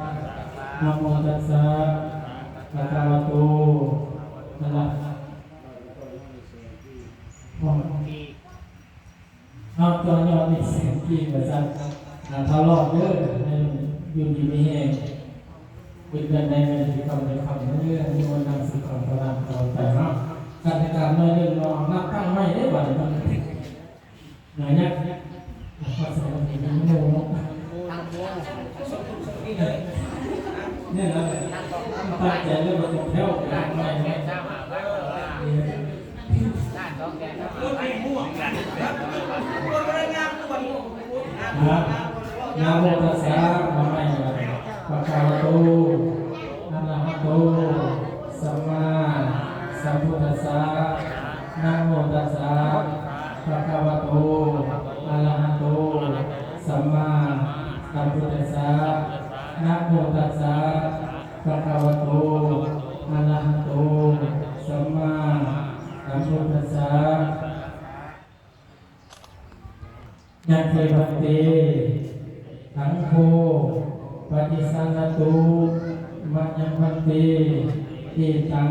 ນະໂມຕັດສະ ພະຄະວະໂຕ ອະລະ ເຮົາຕໍ່ຍອດນີ້ສຽງກີ້ວ່າຊັ້ນ ອ່າ ເທົ່າຫຼອກເດີ ໃຫ້ຢູ່ດີມີແຮງ ເປັນເດືອນໃນເດືອນທີ່ຄຳໃນຄຳເດີ ຢູ່ນຳສຸຂັງພະລັງຕະຫຼອດໄປເນາະ. ການໃນການໜ້ອຍໜຶ່ງເນາະ ນັບຕັ້ງໃໝ່ເດ້ ບາດນີ້ມັນ ນາຍັກ ພາສາອັງກິດ ໂມເນາະ ນີ້ນະ ຕັ້ງໃຈແລ້ວບໍ່ຕ້ອງແຜ່ວ ນະ ນະໂມຕັດສະ ມາໃໝ່ ພະຄະວະໂຕ ອະລະຫະໂຕ ສຳມາສຳພຸດທັດສະ ນະໂມຕັດສະ ພະຄະວະໂຕ ອະລະຫະໂຕ ສຳມາສຳພຸດທັດສະ ນະໂມຕັດສະ ພະຄະວະໂຕ ອະລະຫະໂຕ ສຳມາສຳພຸດທັດສະ. ຍັງເທ ພັນເຕ ທັງໂພ ປະຕິສັນນະຕຸ ມະຍັງ ພັນເຕ ເອຕັງ